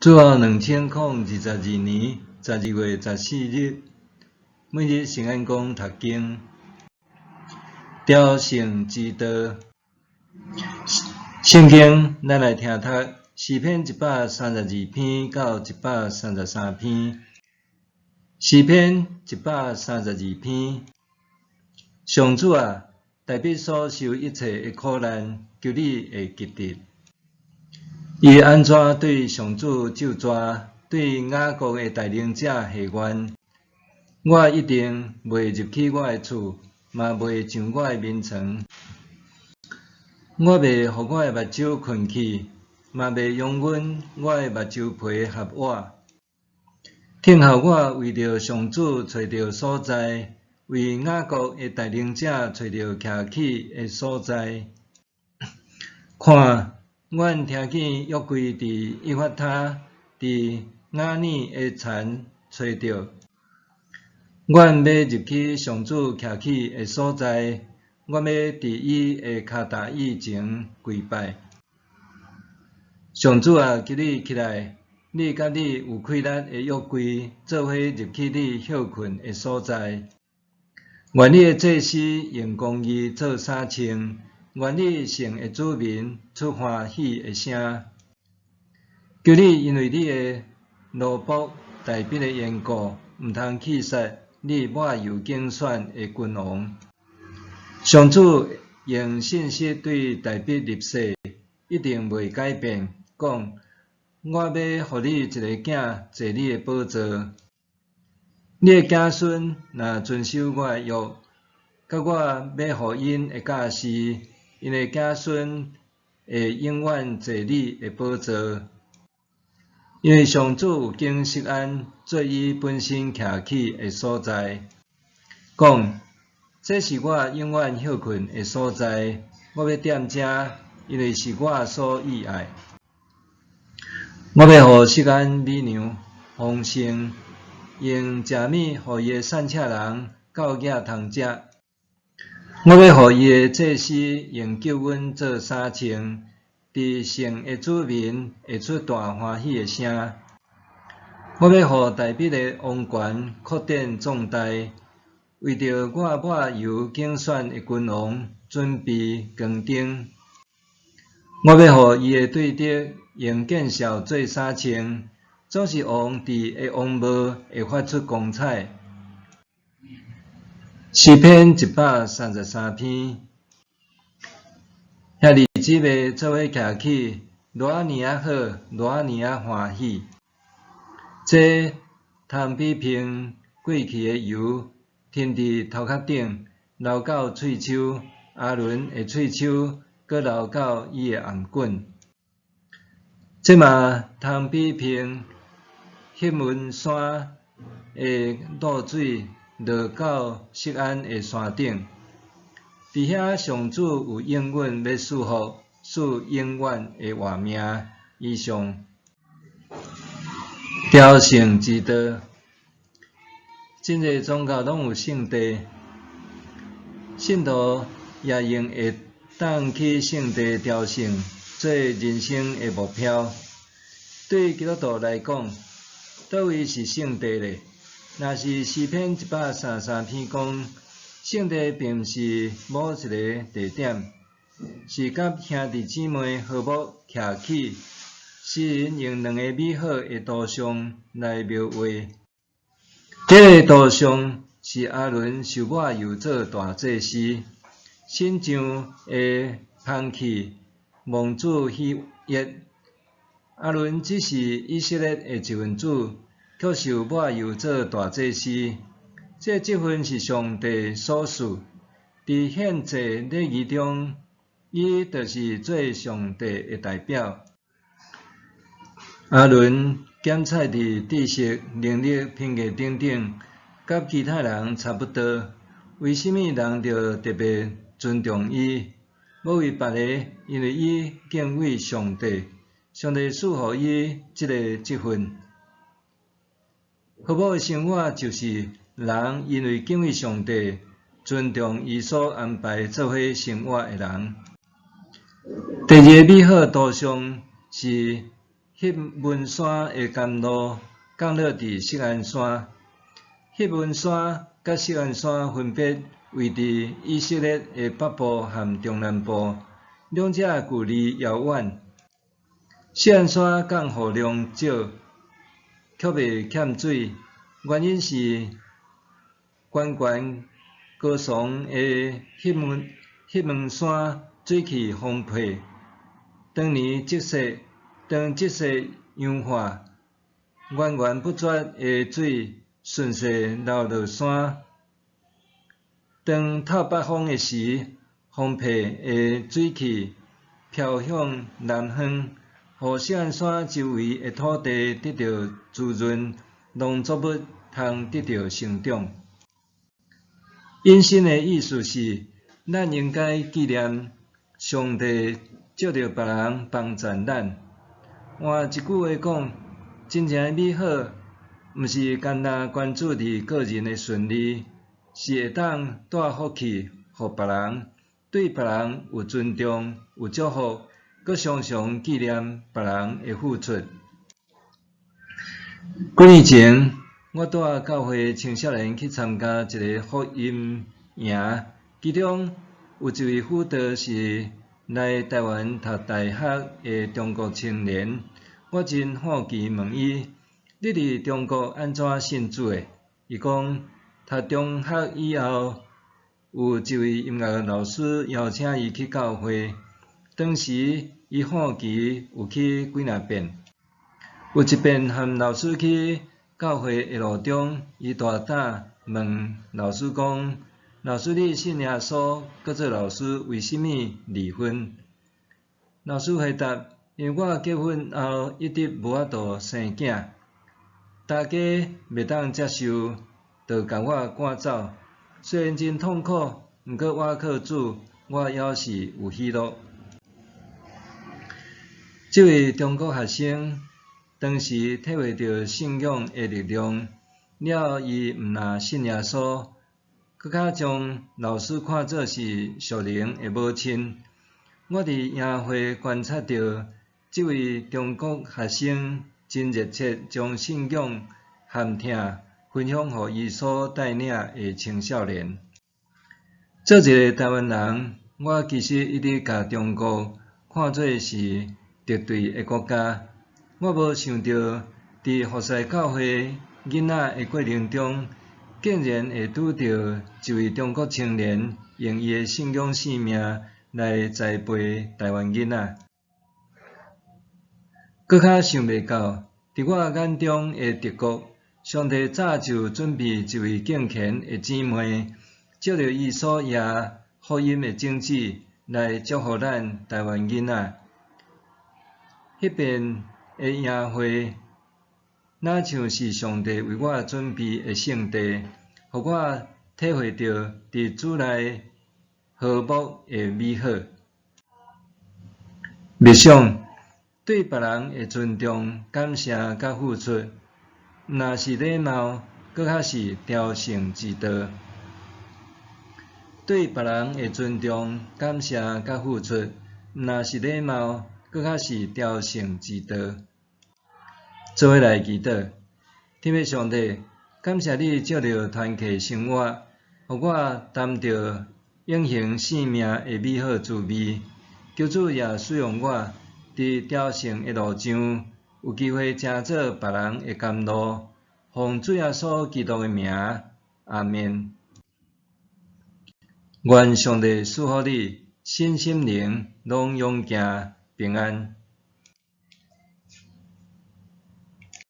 主後2022年12月14日，每日聖安公讀經，朝聖之道。聖經，咱來聽讀詩篇132篇到133篇。詩篇一百三十二篇，上主啊，大必所受一切的苦難，求你會記得。伊按怎對上主咒詛，對雅各的帶領者下願？我一定袂入去我的厝，嘛袂上我的眠床。我袂予我的目睭睏去，嘛袂容忍我的目睭皮合倚。聽候我為著上主揣著所在，為雅各的帶領者揣著徛起的所在。看！阮聽見約櫃佇以法他，佇雅爾的田揣著。阮欲入去上主徛起的所在，阮欲佇伊的跤踏以前跪拜。上主啊，求你起來，你佮你有氣力的約櫃做伙入去你歇睏的所在。願你的祭司用公義做衫穿。願你聖的子民出歡喜的聲。求你因為你的奴僕大必的緣故，毋通棄殺你抹油揀選的君王。上主用信實對大必立誓，一定袂改變，講：我欲予你一个囝坐你的寶座。你的子孫若遵守我的約，佮我欲予𪜶的教示，𪜶的子孫會永遠坐你的寶座，因為上主有揀錫安做伊本身徛起的所在，講：這是我永遠歇睏的所在，我欲踮遮，因為是我所喜愛。我欲予錫安米糧豐盛，用食物予伊的散赤人到額通食。我欲予伊的祭司用救恩做衫穿，佇聖的子民會出大歡喜的聲。我欲予大必的王權擴展壯大，為著我抹油揀選的君王準備光燈。我欲予伊的對敵用見笑做衫穿，總是王佇的王帽會發出光彩。詩篇133篇，兄弟姊妹做伙徛起，偌爾仔好，偌爾仔歡喜。這通比瓶過去的油，停佇頭殼頂，流到喙鬚，亞倫的喙鬚，閣流到伊的頷頸。這嘛通比瓶黑門山的露水，落到錫安的山頂，佇遐上主有應允欲賜福，賜永遠的活命。以上。朝聖之道，真濟宗教攏有聖地，信徒也用會當去聖地朝聖，做人生的目標。對基督徒來講，佗位是聖地咧？若是詩篇133篇講，聖地並毋是某一个地點，是佮兄弟姊妹和睦徛起。詩人用兩个美好的圖像來描畫。第一个圖像是亞倫受抹油做大祭司，新上的香器蒙主喜悅。亞倫只是以色列的一份子，卻受抹油做大祭司，這職分是上帝所賜。佇獻祭禮儀中，伊就是做上帝的代表。亞倫檢採佇知識、能力、品格等等，佮其他人差不多。為啥物人著特別尊重伊？無為別的，因為伊敬畏上帝，上帝賜予伊這个職分。和睦的生活就是人因為敬畏上帝，尊重伊所安排做伙生活的人。第二个美好圖像是翕文山的甘露降落佇錫安山。翕文山佮錫安山分別位佇以色列的北部和中南部，兩者距離遙遠。錫安山降雨量少，卻袂欠水，原因是懸懸高聳的翕文山水汽豐沛，長年積雪，當積雪融化，源源不絕的水順勢流落山。當透北風的時，豐沛的水汽飄向南方，予錫安山周圍的土地得著滋潤，農作物通得著生長。引申的意思是，咱應該紀念上帝藉著別人幫贊咱。換一句話講，真正的美好，毋是干焦關注佇個人的順利，是會當帶福氣予別人，對別人有尊重、有祝福，閣常常紀念別人的付出。幾年前，我帶教會青少年去參加一个福音營，其中有一位輔導是來台灣讀大學的中國青年。我真好奇問伊：你佇中國按怎信主的？伊講，讀中學以後，有一位音樂老師邀請伊去教會，當時伊好奇有去幾若遍。有一遍和老師去教會的路中，伊大膽問老師講：老師，你信耶穌，閣做老師，為啥物離婚？老師回答：因為我結婚後一直無法度生囝，大家袂當接受，就共我趕走。雖然真痛苦，毋過我靠主，我猶是有喜樂。這位中國學生當時體會著信仰的力量，了後伊毋但信耶穌，閣較將老師看做是屬靈的母親。我佇營會觀察著這位中國學生真熱切將信仰和疼分享予伊所帶領的青少年。做一个台灣人，我其實一直共中國看做是敵對的國家。我無想著，佇服侍教會囡仔的過程中，竟然會拄著一位中國青年，用伊的信仰生命來栽培台灣囡仔。閣較想袂到，佇我眼中的敵國，上帝早就準備一位敬虔的姊妹，藉著伊所掖福音的種子，來祝福咱台灣囡仔。彼遍的營會，若像是上帝為我準備的聖地，予我體會著佇主內和睦的美好。默想，對別人的尊重、感謝佮付出，毋但是禮貌，閣較是朝聖之道。對別人的尊重、感謝佮付出，毋但是禮貌，閣較是朝聖之道。做伙來祈禱，天父上帝，感謝你藉著團契生活，予我擔著永恆生命的美好滋味。求主也使用我，佇朝聖的路上，有機會成做別人的甘露。奉主耶穌基督的名，阿們。願上帝賜福你，身心靈攏勇健平安。